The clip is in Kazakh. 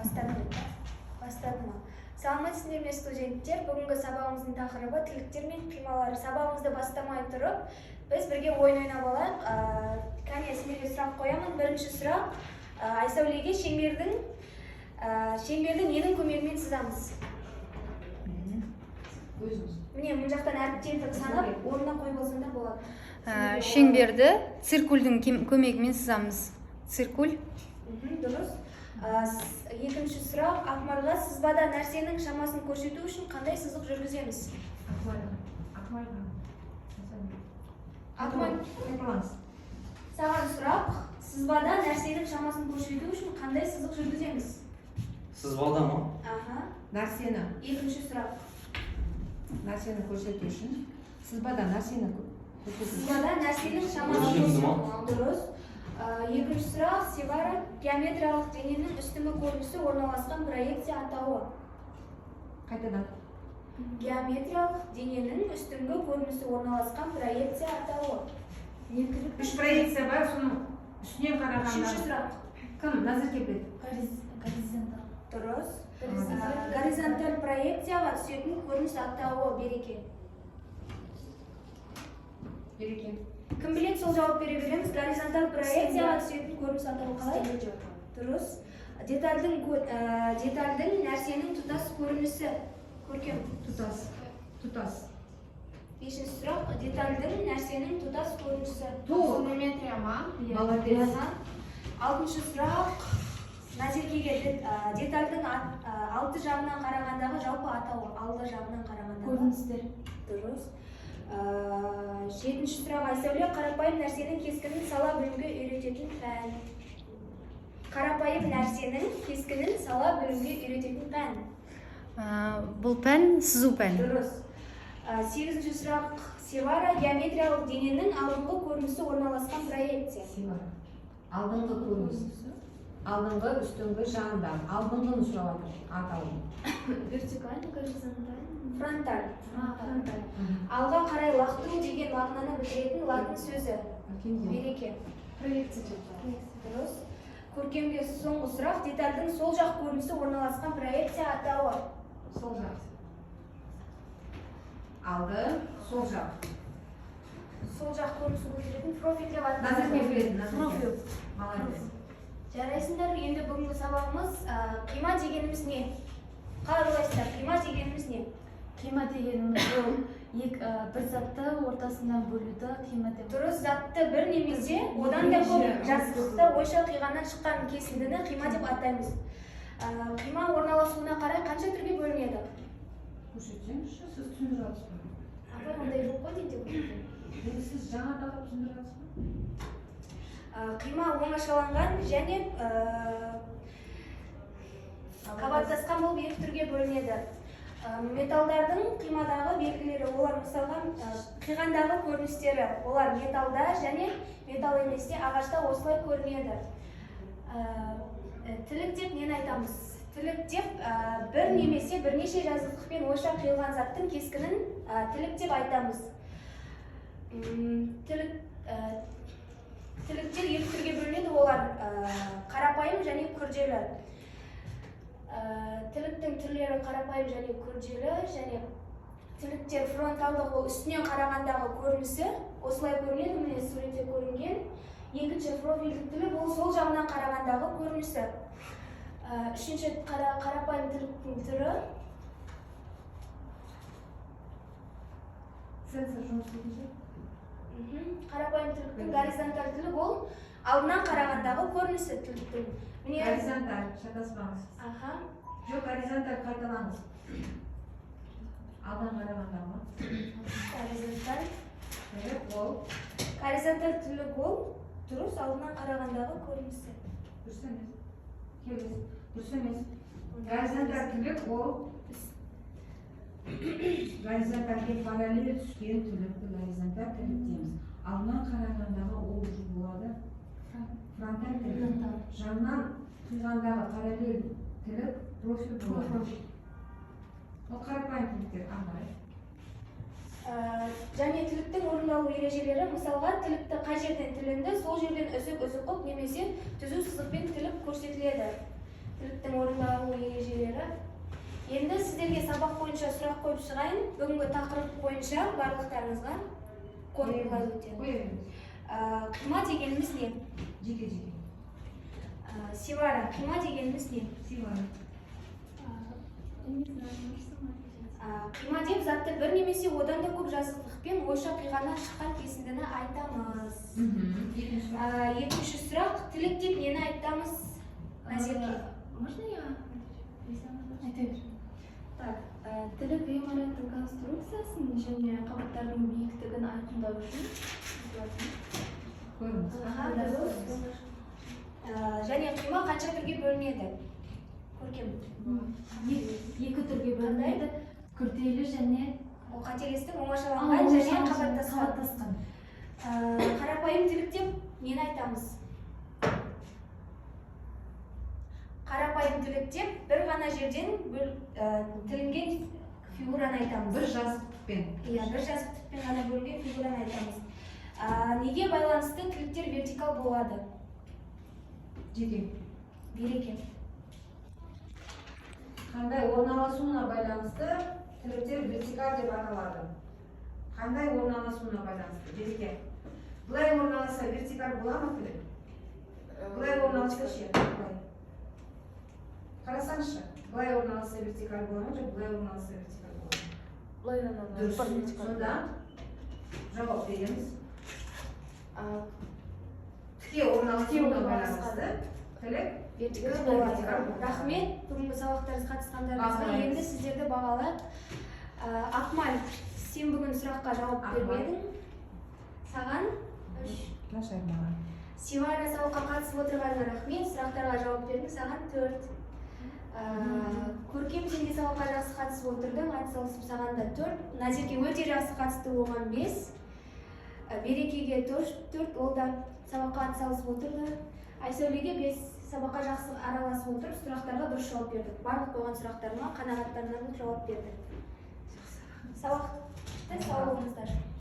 Бастадым ба? Бастадым ма? Саламатсыздар ме, студенттер? Бүгінгі сабағымыздың тақырыбы — тіліктер мен қималар. Сабағымызды бастамай тұрып, біз бірге ойын ойнап алайық. Кәне, сендерге сұрақ қоямын. Бірінші сұрақ Айсәулеге: шеңберді ненің көмегімен сызамыз? Өзіңіз. Міне, мына жақтан әріптерді санап, орнына қойып алсаңдар болады. Шеңберді циркульдің көмегімен сызамыз. Циркуль. Дұрыс. Екінші сұрақ Ақмарға: сызбада нәрсенің шамасын көрсету үшін қандай сызық жүргіземіз? Ақмарға. Ақмарға. Ақмар. Қайталаңыз. Саған сұрақ: сызбада нәрсенің шамасын көрсету үшін қандай сызық жүргіземіз? Сызбада ма? Аха. Нәрсені, Екінші сұрақ. нәрсені көрсету үшін, сызбада нәрсені көрсету үшін. Сызбада нәрсенің шамасын Өлшемді ма? көрсету. Дұрыс. Екінші сұрақ Севара: геометриялық дененің үстіңгі көрінісі орналасқан проекция атауы? Қайтадан. Геометриялық дененің үстіңгі көрінісі орналасқан проекция атауы? Үш проекция бар, соның үстінен қарағанда. Үшінші сұрақ. Кім? Назерке біледі. Горизонталь. Дұрыс. Горизонталь проекцияға түсетін көрініс атауы, Береке? Береке. Кім біледі, сол жауап бере береміз. Горизонталь проекцияға түсетін көрініс атауы қалай? Дұрыс. Детальдің, нәрсенің тұтас көрінісі, Көркем? Тұтас. Тұтас. Бесінші сұрақ: детальдің, нәрсенің тұтас көрінісі? Толық. Симметрия ма? Молодец. Аха. Алтыншы сұрақ Назеркеге: детальдің алты жағынан қарағандағы жалпы атауы, алды жағынан қарағандағы? Көріністер. Дұрыс. Жетінші сұрақ Айсәуле: қарапайым нәрсенің кескінін сала білуге үйрететін пән. Қарапайым нәрсенің кескінін сала білуге үйрететін пән? Бұл пән — сызу пәні. Дұрыс. Сегізінші сұрақ Севара: геометриялық дененің алдыңғы көрінісі орналасқан проекция? Севара. Алдыңғы көрініс. Алдыңғы, үстіңгі, жанында. Алдыңғыны сұрап жатыр атауын. Вертикально, горизонтально. Фронталь. А, фронталь. Алға қарай лақтыру деген мағынаны білдіретін латын сөзі, Береке? Проекция деп. Дұрыс. Көркемге соңғы сұрақ: детальдің сол жақ көрінісі орналасқан проекция атауы? Сол жақ. Алды, сол жақ. Сол жақ көрінісі көрсететін профиль деп Назерке аталады. біледі, Назерке. Молодец. Жарайсыңдар. Енді бүгінгі сабағымыз: қима дегеніміз не? Қалай ойлайсыңдар, қима дегеніміз не? Қима дегеніміз ол екі, бір затты ортасынан бөлуді қима деп. Дұрыс. Затты бір немесе одан да көп жазықтықты ойша қиғаннан шыққан кесіндіні қима деп атаймыз. Қима орналасуына қарай қанша түрге бөлінеді? Көрсетсеңізші, сіз түсіндіріп жатсыз ба? Апай, ондай жоқ қой деймін көрсетемін. Енді сіз жаңа тақырып түсіндіріп жатсыз ба? Қима оңашаланған және қабаттасқан болып екі түрге бөлінеді. Металдардың қимадағы белгілері, олар мысалға қиғандағы көріністері, олар металда және металл еместе, ағашта осылай көрінеді. Тілік деп нені айтамыз? Тілік деп бір немесе бірнеше жазықтықпен ойша қиылған заттың кескінін тілік деп айтамыз. Тіліктер екі түрге бөлінеді, олар қарапайым және күрделі. Тіліктің түрлері қарапайым және күрделі. Және тіліктер фронталдық, ол үстінен қарағандағы көрінісі осылай көрінеді, міне, суретте көрінген. Екінші профильдік тілік, ол сол жағынан қарағандағы көрінісі. Үшінші қарапайым тіліктің түрі. Сенсор жұмыс істейтін шығар. Қарапайым тіліктің горизонталь тілік, ол алдынан қарағандағы көрінісі тіліктің, міне. Горизонталь, шатаспаңыз. Аха. Жоқ, горизонталь, қайталаңыз. Алдан қарағанда ма? Горизонталь. Тілік ол. Горизонталь тілік ол, дұрыс, алдынан қарағандағы көрінісі. Дұрыс емес. Келесі. Дұрыс емес. Горизонталь тілік ол горизонтальге параллель түскен тілікті горизонталь тілік дейміз. Алдынан қарағандағы ол уже болады фронталь тілік. Жаннан қиғандағы параллель тілік профиль болады. Ол қарапайым тіліктер, ары қарай. Және тіліктің орындалу ережелері: мысалға, тілікті қай жерден тілінді, сол жерден үзік үзік қылып немесе түзу сызықпен тіліп көрсетіледі. Тіліктің орындалу сіздерге сабақ бойынша сұрақ қойып шығайын. Бүгінгі тақырып бойынша барлықтарыңызға қорытындылай өтемін. Қоя беріңіз. Қима дегеніміз не? Жеке жеке. Севара, қима дегеніміз не? Севара. Не знаю, может, сама отвечать. Қима деп затты бір немесе одан да көп жазықтықпен ойша қиғаннан шыққан кесіндіні айтамыз. Екінші сұрақ. Екінші сұрақ, тілік деп нені айтамыз? Назерке. Можно я отвечу? Если она хочет. Айта бер. Так, тілік ғимараттың конструкциясын және қабаттардың биіктігін айқындау үшін айтылатын. Көріңіз. Аха, дұрыс. Және қима қанша түрге бөлінеді? Көркем. Екі түрге бөлінеді. Күрделі және Ол қателестің, оңашаланған және қабаттасқан. Қабаттасқан. Қарапайым тілік деп нені айтамыз? Қарапайым тілік деп бір ғана жерден тілінген фигураны айтамыз. Бір жазықтықпен. Иә, бір жазықтықпен ғана бөлінген фигураны айтамыз. Неге байланысты тіліктер вертикал болады? Жеке. Береке. Қандай орналасуына байланысты тіліктер вертикаль деп аталады? Қандай орналасуына байланысты? Береке. Былай орналасса, вертикаль бола ма тілік? Былай орналасса ше? Былай. Қарасаңызшы, былай орналасса, вертикаль бола ма, жоқ былай орналасса, вертикаль бола ма? Былайынан. Дұрыс. Сонда жауап береміз. Тіке орналасуына байланысты тілік вертикаль болады. болады. Рахмет бүгінгі сабақтарыңызға қатысқандарыңызға. Бағалаймыз. Енді сіздерді бағалап, Ақмал, сен бүгін сұраққа жауап Ақмал. бермедің, саған 3. Нашар маған. Сивара, сабаққа қатысып отырғаныңа рахмет, сұрақтарға жауап бердің, саған 4. Көркем, сен де сабаққа жақсы қатысып отырдың, атсалысып, саған да 4. Назерке өте жақсы қатысты, оған 5. Берекеге 4, ол да сабаққа атсалысып отырды. Айсәулеге 5, сабаққа жақсы араласып отырып, сұрақтарға дұрыс жауап берді. Барлық қойған сұрақтарыма қанағаттанарлық жауап берді. Сабақты, сау болыңыздар.